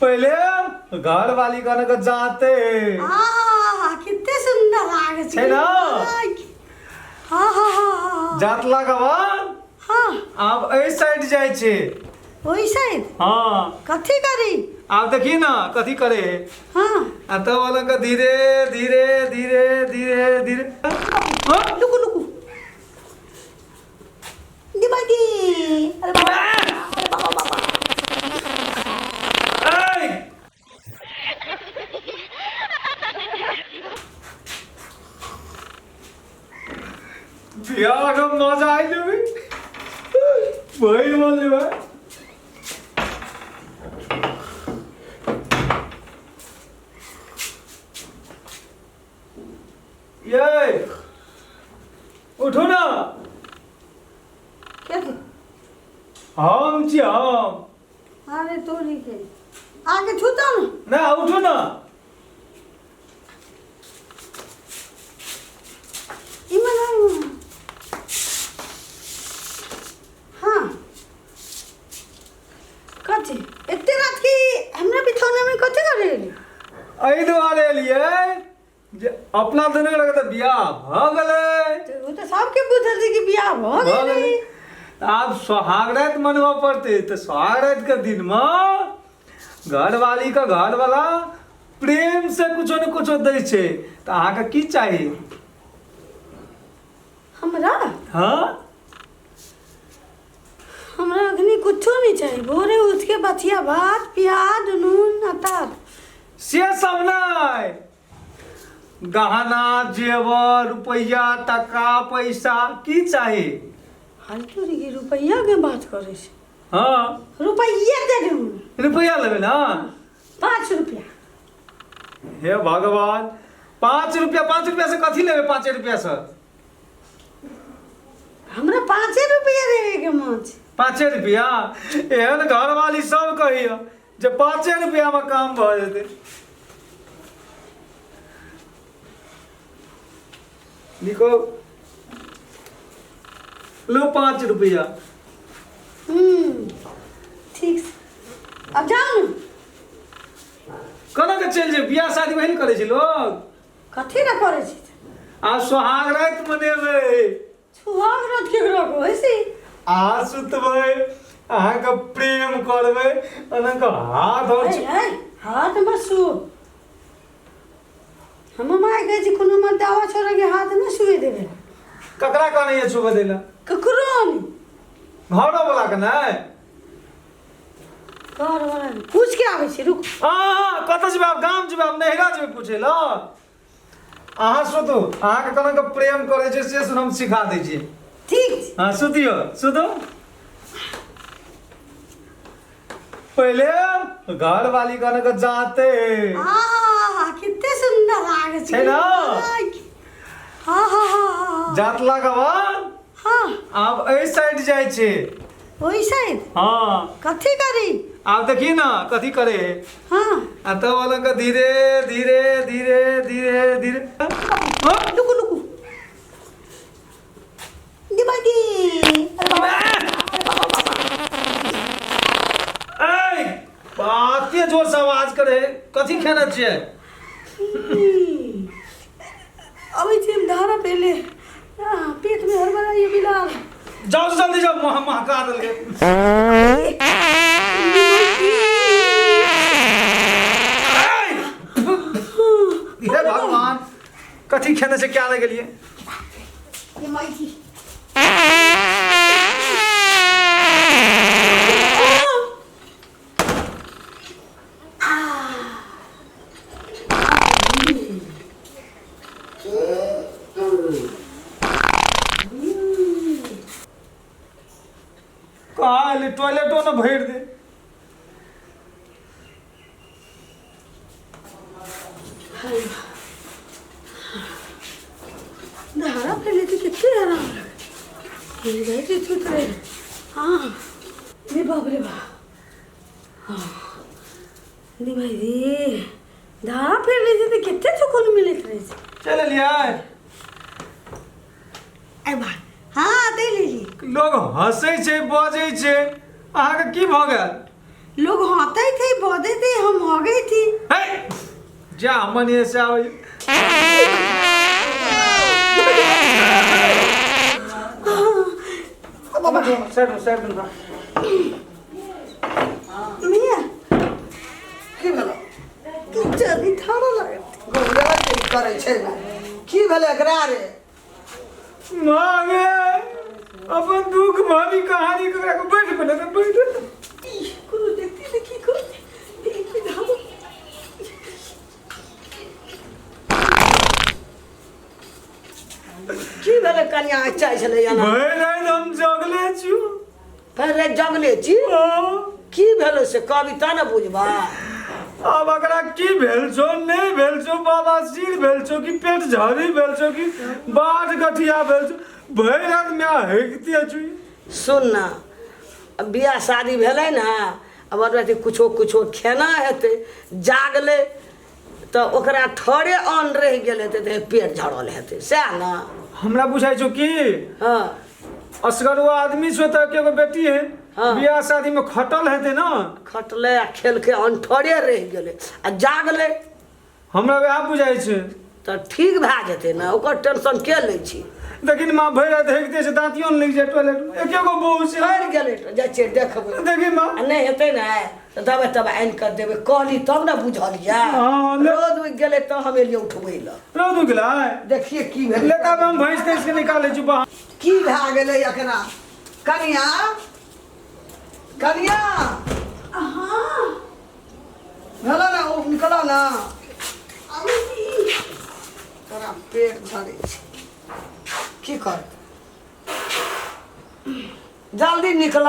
पहिले घर वाली कने के जाते आ कते सुंदर लागे छै ना? हाँ हाँ हाँ हाँ जातला के बाद हाँ आब एहि साइड जाइ छै ओहि साइड हाँ कथी करी आब देखी ना कथी करे हाँ आ तब अलग के धीरे धीरे धीरे धीरे धीरे हाँ? लुकु लुकु दिमागी अरे बाबा अरे बाबा बाबा ऐ! बियाह के मजा आई लेबे वही बोल लेबे ये उठू ना के थे? हम छी हम अरे तोरी के आगे छूता ना ना उठू ना इमन आउ। हाँ कथी एते रात के हमरा बिछौना में कथी करे एली एहि दुआरे एलियै जे अपना दुनू गोटे तऽ बियाह भऽ गेलै तऽ ओ तऽ सबके बुझल छै कि बियाह भऽ भऽ गेलै गेलै तऽ आब सोहाग राति मनबऽ पड़तै तऽ सोहाग रातिके दिनमे घरवालीके घरवाला प्रेम से कुछो ने कुछो दै छै तऽ अहाँके की चाही हमरा हँ हमरा अखनी कुछो नहीं चाही भोरे उठ के बथिया भात प्याज नून अतार से सब नहि गहना जेवर रुपैआ टका पैसा की चाही फालतू रे रुपैया के बात करे छै हँ रुपैया दे दे रुपैआ लेबै ने 5 रुपया। हे भगवान, 5 रुपया? 5 रुपया से कथी लेबै 5 रुपया से? हमरा 5 रुपया देवे के मन छै। 5 रुपया? एहन घरवाली सब कहियो जे 5 रुपया में काम भऽ जेतै। लिखो, लो 5 रुपया। ठीक छै, अब जाउ ने। केना के चलि जेबै? बियाह शादी वही ने करै छै लोग। कथी ने करै छै? आ सोहाग राति मनेबै। सुहाग रात केकरा कहै छै? अहाँ सुतबै, अहाँके प्रेम करबै, अहाँके हाथ और ऐ, ऐ, हाथ में सु हमर माय कहै छै कोनो मत दावा छोड़ा के हाथ में छुए देवे। ककरा कहने ये छुबे दैला? ककरो नहीं। घरो वाला के नहि? घर वाला नहीं। पूछ के आबै छी, रुक। अहाँ कतऽ जेबै आब? गाम जेबै आब? नैहरा जेबै पूछै लए? अहाँ सुतू, अहाँके केना के प्रेम करै छै से सुन हम सिखा दै छी। ठीक छै। हाँ, सुतियो, सुतू। पहिले घर वाली कने के जाते आ कते सुंदर लागे छै। छै ना? हाँ हाँ हाँ हाँ। जातला के बाद आब एहि साइड जाइ छै। ओहि साइड? हाँ। कथी करी? आब देखी ना कथी करे। आ तब अलग के धीरे धीरे धीरे धीरे धीरे हाँ? लुकु लुकु दिमागी अरे बाबा अरे बाबा बाबा। ऐ बाते जोर से आवाज करे, कथी खेने छियै? अबै छी हम धारा पहले। पेट में हड़बड़ा ये बिलाल। जाओ, जल्दी जाओ, मह महका देलकै। ऐ! हे भगवान, कथी खेने से क्या लग गेलियै? दिमागी। कहाँ एली? टॉयलेटो ने भरि दे। धारा फैले थी, कितने आराम लगे। ये गए थे छूट रहे। हाँ रे बाप रे बाप। हाँ नहीं भाई रे, धारा फैले थी तो कितने सुकून मिलत रहे छे। चलि एलियै? अरे बा, हाँ दे लेली। लोग हंसै छै, बजै छै, अहाँके की भऽ गेल? लोग हंसते थे, बजते थे, हम जा मने से आबै। Side side. मिया। की भेलो? की चली थारा लागत। गोलगला के करै छै ने, की भेलै एकरा रे? मागे अपन दुख भरी कहानी ककरा के बैठ पड़े तऽ बैठ। कोनो देखती ने की करते की धाम। की भेलै कनिया, चाहै छलै एना? भरि राति हम जगले छी। फेर राति जगले छी? हाँ। की भेलै से कहबी तऽ ने बुझबा। आब एकरा की भेल छौ, नहि भेल छौ, बाबा सिर भेल छौ कि पेट झड़ी भेल छौ कि बाढ़ गठिया भेल छौ, भरि राति माय हेकते छी। सुन ना, अब बियाह शादी भेलै ने, आब अथी कुछो कुछो खेना हेतै, जागलै तऽ ओकरा थोड़े अन्न रहि गेल हेतै तऽ पेट झड़ल हेतै, सएह ने? हमरा बुझाइ छौ कि असगरुआ आदमी छौ तऽ एकेगो बेटी है। बियाह शादी में खटल हेतै ने। खटलै आ खेलकै, अन्न थोड़े रहि गेलै आ जागलै। हमरा वएह बुझाइ छै। तऽ ठीक भए जेतै ने, ओकर टेंशन के लै छी? देखिन माँ, भरि राति हेकते छै, दाँतियो ने लागि जाय टॉयलेट में, एकेगो बहू छै। मरि गेलै तऽ जाइ छियै देखबै। देखी माँ। आ नहि हेतै ने तऽ दबाइ तबाइ आनि कऽ देबै। कहली तब ने बुझल यऽ। हँ, रौद उगि गेलै तऽ हम एलियै उठबै लए। रौद उगलै। देखिए की भेलै। लेता हम भैंस तैंस के निकालै छी बाहर। की भए गेलै एकरा? कनिया, कनिया। हाँ। भेलो ने, ओ निकलो ने, तोरा पेट झड़ै छै, की कर, जल्दी निकल।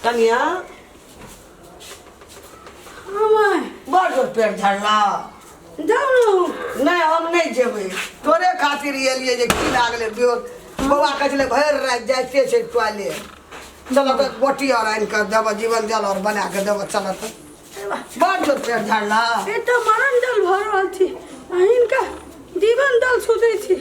कनिया। हाँ माय। बड़ जोर पेट झड़ला। जाउ ने। नहि, हम नहि जेबै, तोरे खातिर एलियै जे की लागलै बेहोश। बौआ कहै छलै भरि राति जाइते छै टॉयलेट। चल तऽ गोटी आओर आनि कऽ देबऽ, जीवन जल आओर बना कऽ देबऽ। चल तऽ, बड़ जोर पेट झड़ला। ए तऽ मरण जल भऽ रहल छी आ हिनका जीवन जल सोचै छी।